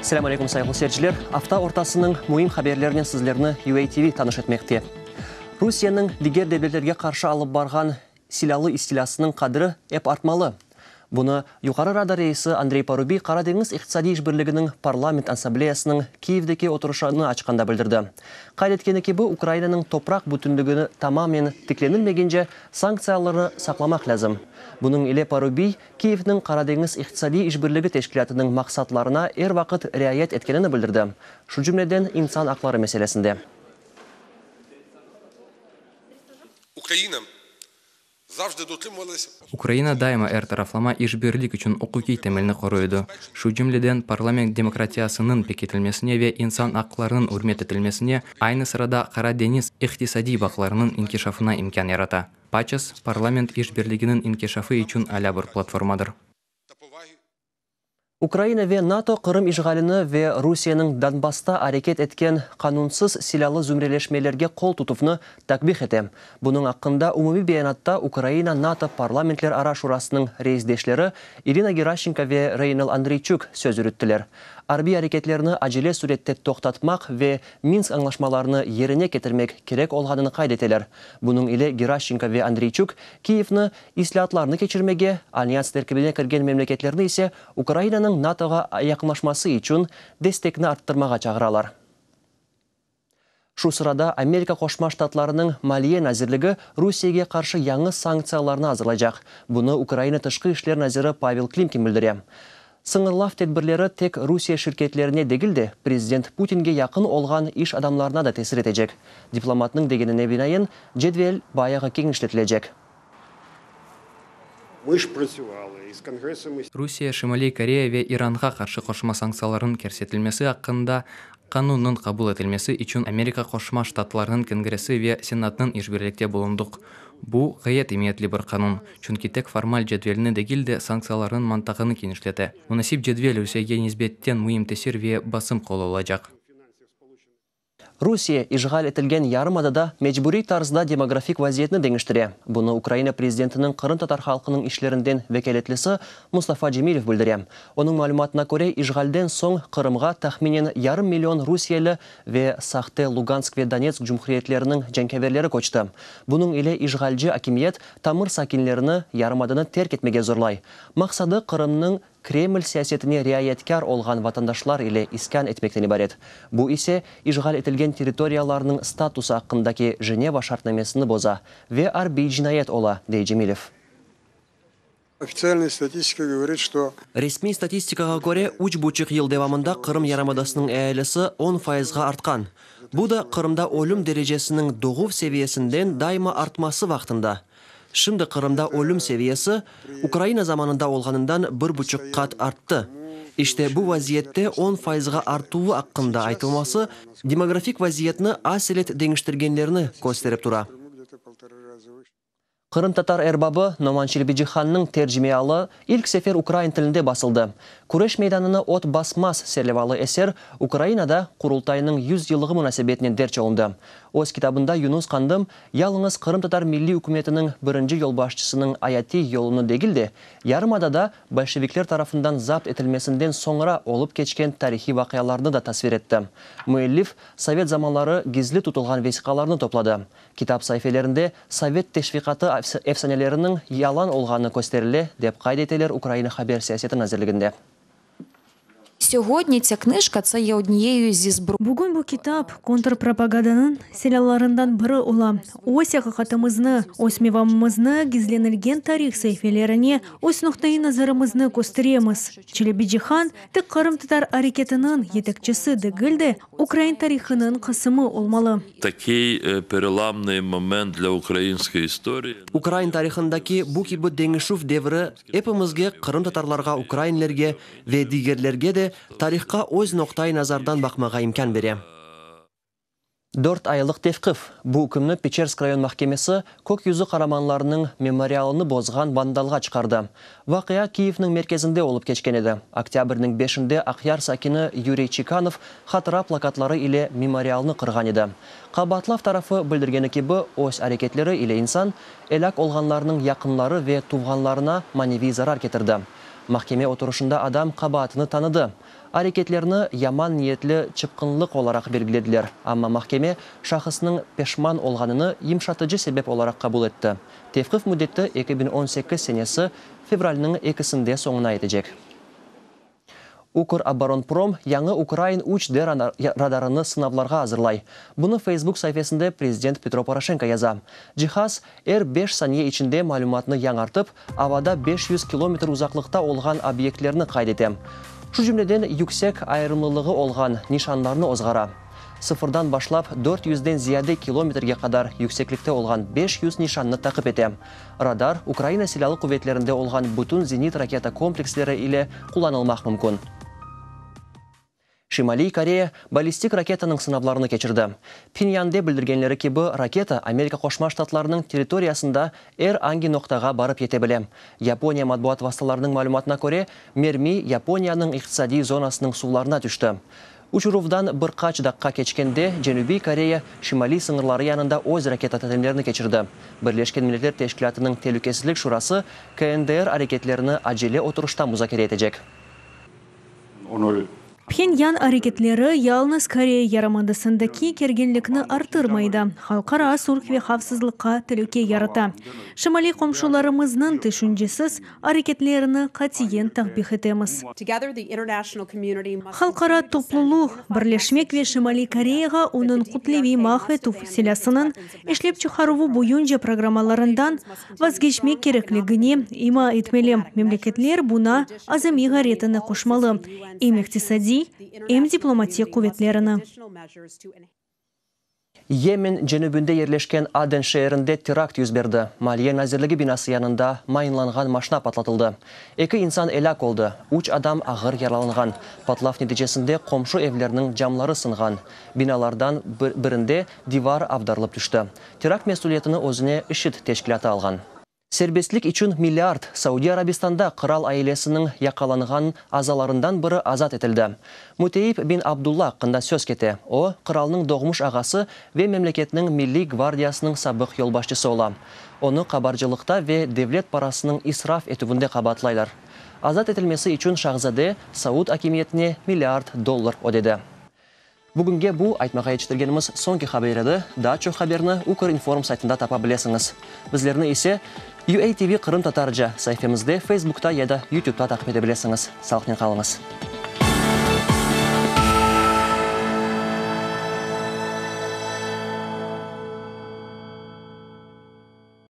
Selâm aleyküm, sayğılı seyirciler! Afta ortasınıñ müim haberlerinen sizlerni UATV tanış etmekte. Rusiyeniñ diger devletlerge qarşı alıp barğan silâlı istilâsınıñ qadri ep artmalı. Bunı Yuqarı Rada reisi Andrey Parubiy Qara deñiz iqtisadiy işbirliginiñ Parlament assambleyasınıñ Kiyevdeki oturışını açqanda bildirdi. Qayd etkeni kibi, Ukrainanıñ topraq bütünligi tamamen tiklenilmegence sanktsiyalarnı saqlamaq lâzim. Bunıñ ile Parubiy, Kiyevniñ Qara deñiz iqtisadiy işbirligi teşkilâtınıñ maqsatlarına er vaqıt riayet etkenini bildirdi, şu cümleden insan aqları meselesinde. Ukraina Ukraina daima er taraflama işbirlik içün uquqiy temelni qoruy edi, şu cümleden parlament demokratiyasınıñ pekitilmesine ve insan aqlarınıñ ürmet etilmesine, aynı sırada Qara deñiz iqtisadiy bağlarınıñ inkişafına imkân yarata. PACES, parlament işbirliginiñ inkişafı içün alâ bir platformadır. Ukraina ve NATO Qırım işğalini ve Rusiyeniñ Donbassta areket etken qanunsız silâlı zümreleşmelerge qol tutuvnı takbih ete. Bunıñ aqqında umumiy beyanatta Ukraina-NATO parlamentlerara şurasınıñ reisdeşleri İrina Geraşçenko ve Reynel Andriyçuk söz yürüttiler. Arbiy areketlerni acele sürette toqtatmaq ve Minsk añlaşmalarını yerine ketirmek kerek olğanını qayd eteler. Bunıñ ile Geraşçenko ve Andriyçuk Kiyevni İslâatlarnı keçirmege, Alyans terkibine kirgen memleketlerni ise Ukrainanıñ NATOğa yaqınlaşması içün destekni arttırmağa çağıralar. Şu sırada Amerika Qoşma Ştatlarınıñ Maliye nazirligi Rusiyege qarşı yañı sanktsiyalarnı azırlaycaq. Bunı Ukraina Tışqı işler naziri Pavel Klimkin bildire. Sıñırlav tedbirleri tek Rusiye şirketlerine degil de, prezident Putinge yaqın olğan iş adamlarına da tesir etecek. Diplomatnıñ degenine binaen, cedvel bayağı keñişletilecek. Rusiye, Şimaliy Koreya ve İranğa qarşı qoşma sanktsiyalarnıñ kirsetilmesi aqqında qanunnıñ qabul etilmesi içün Amerika Qoşma Ştatlarınıñ Kongressi ve Senatınıñ işbirlikte bulundıq. Bu, ğayet emiyetli bir qanun, çünki tek formal cedvelni degil de, sanktsiyalarnıñ mantığını kenişlete. Munasip cedvel Rusiyege nisbetten müim tesir ve basım qolu olacaq. Rusiye, işğal etilgen yarımadada mecburiy tarzda demografik vaziyetni deñiştire. Bunı Ukraina prezidentiniñ qırımtatar halqınıñ işlerinden vekâletlisi Mustafa Cemilev bildire. Onıñ malümatına köre, işğalden soñ Qırımğa tahminen yarım million rusiyeli ve sahte Lugansk ve Donetsk cumhuriyetleriniñ cenkâverleri köçti. Bunıñ ile işğalci akimiyet tamır sakinlerini yarımadanı terk etmege zorlay. Maqsadı, Qırımnıñ Kreml siyasetine riayetkâr olğan vatandaşlar ile iskân etmekten ibaret. Bu ise, işğal etilgen territoriyalarnıñ statusı aqqındaki Jeneva şartnamesini boza ve arbiy cinayet ola, dey Cemilev. Ofitsialnaya statistika govorit, çto. Resmiy statistikağa köre, üç buçuq yıl devamında Qırım yarımadasınıñ ealisi on fayızğa artqan. Bu da Qırımda ölüm derecesiniñ doğuv seviyesinden daima artması vaqtında. Şimdi Qırımda ölüm seviyesi Ukraina zamanında olğanından bir buçuq qat arttı. İşte, bu vaziyette on fayızğa artuvı aqqında aytılması demografik vaziyetni aselet deñiştirgenlerini kösterip tura. Qırımtatar erbabı Noman Çelebicihannıñ tercimeialı ilk sefer ukrain tilinde basıldı. Küreş meydanını ot basmaz serlevalı eser Ukrainada Qurultaynıñ 100 yıllığı munasebetinen derc olundı. Öz kitabında Yunus Qandım yalıñız qırımtatar milliy ükümetiniñ birinci yolbaşçısınıñ ayatiy yolunı degil de, yarımadada bolşevikler tarafından zapt etilmesinden soñra olıp keçken tarihiy vaqialarnı da tasvir etti. Müellif sovet zamanları gizli tutulğan vesiqalarnı topladı. Kitap saifelerinde sovet teşviqatı efsaneleriniñ yalan olğanı kösterile, dep qayd eteler Ukraina haber siyaseti nazirliginde. Syogodni tsya knıjka tse ye odniyeyu zi zbro. Bugün bu kitap kontrpropagandanıñ silâlarından biri ola. Öz aqiqatımıznı, öz mevamımıznı gizlenilgen tarih saifelerine, öz noqtaiy nazarımıznı kösteremiz. Çelebicihan, tek qırımtatar areketiniñ yetekçisi degil de, ukrain tarihınıñ qısımı olmalı. Takiy perelamnıy moment dlâ ukrainskoy istoriyi. Ukrain tarihındaki bu kibi deñişüv devri epimizge, qırımtatarlarğa, ukrainlerge ve digerlerge de tarihqa öz noqtai nazardan baqmağa imkân bere. Dört aylıq tevqif. Bu ükümni Peçersk rayon mahkemesi Kök yüzü qaramanlarınıñ memorialını bozğan vandalğa çıqardı. Vaqia Kiyevniñ merkezinde olıp keçken edi. Oktâbrniñ beşinde Aqyar sakini Yuriy Çekanov hatıra plakatları ile memorialnı qırğan edi. Qabaatlav tarafı bildirgeni kibi, öz areketleri ile insan, elâk olğanlarnıñ yaqınları ve tuvğanlarına maneviy zarar ketirdi. Mahkeme oturışında adam qabaatını tanıdı. Areketlerini yaman niyetli çıpqınlıq olaraq belgilediler, amma mahkeme şahısnıñ peşman olğanını yımşatıcı sebep olaraq qabul etti. Tevqif müddeti 2018 senesi fevralniñ ekisinde soñuna yetecek. Ukroboronprom yañı ukrain üç D radarını sınavlarğa azırlay. Bunı Facebook saifesinde prezident Petro Poroşenko yaza. Cihaz, er beş saniye içinde malümatnı yañartıp, avada 500 kilometr uzaqlıqta olğan obyektlerni qayd ete. Şu cümleden, yüksek ayırımlılığı olğan nişanlarnı ozğara. Sıfırdan başlap dört yüzden ziyade kilometrge qadar yükseklikte olğan 500 nişannı taqip ete. Radar, Ukraina Silâlı Quvetlerinde olğan bütün zenit-raketa kompleksleri ile qullanılmaq mümkün. Şimaliy Koreya ballistik raketanıñ sınavlarını keçirdi. Phenyande bildirgenleri kibi, raketa Amerika Qoşma Ştatlarınıñ territoriyasında er angi noqtağa barıp yete bile. Yaponiya matbuat vastalarınıñ malümatına köre, mermi Yaponiyanıñ iqtisadiy zonasınıñ suvlarına tüşti. Uçuruvdan bir qaç daqqa keçkende Cenübiy Koreya şimaliy sıñırları yanında öz raketa talimlerini keçirdi. Birleşken Milletler Teşkilâtınıñ Telükesizlik Şurası KNDR areketlerini acele oturışta muzakere etecek. Phenyan areketleri yalnız Koreya yarımadasındaki kerginlikni arttırmay da, halqara sulh ve havfsızlıqqa telüke yarata. Şimaliy qomşularımıznıñ tüşüncesiz areketlerini qatiyen takbih etemiz. Halqara topluluq birleşmek ve Şimaliy Koreyağa onıñ kütleviy mahv etüv silâsınıñ işlep çıqaruvı boyunca programmalarından vazgeçmek kerekligine ima etmeli. Memleketler buña azamiy ğayretini qoşmalı, em iqtisadiy, em diplomatik quvetlerini. Yemen cenübinde yerleşken Aden şeerinde terakt yüz berdi. Maliye nazirligi binası yanında mayınlanğan maşna patlatıldı. Eki insan elâk oldı, üç adam ağır yaralanğan. Patlav neticesinde qomşu evlerniñ camları sınğan. Binalardan birinde divar avdarılıp tüşti. Terakt mesüliyetini özüne IŞİD teşkilâtı alğan. Serbestlik içün milliard, Saudiy Arabistanda qıral ailesiniñ yaqalanğan azalarından biri azat etildi. Müteib bin Abdulla aqqında söz kete. O, qıralnıñ doğmuş ağası ve memleketniñ Milliy gvardiyasınıñ sabıq yolbaşçısı ola. Onı qabarcılıqta ve devlet parasınıñ israf etüvinde qabaatlaylar. Azat etilmesi içün şahzade Saud akimiyetine milliard dollar ödedi. Bugünge bu, aytmağa yetiştirgenimiz soñki haber edi. Daa çoq haberni Ukrinform saytında tapa bilesiñiz. Bizlerni ise UATV Qırımtatarca saifemizde Facebookta ya da YouTubeta taqip ete bilesiñiz. Sağlıqnen qalıñız.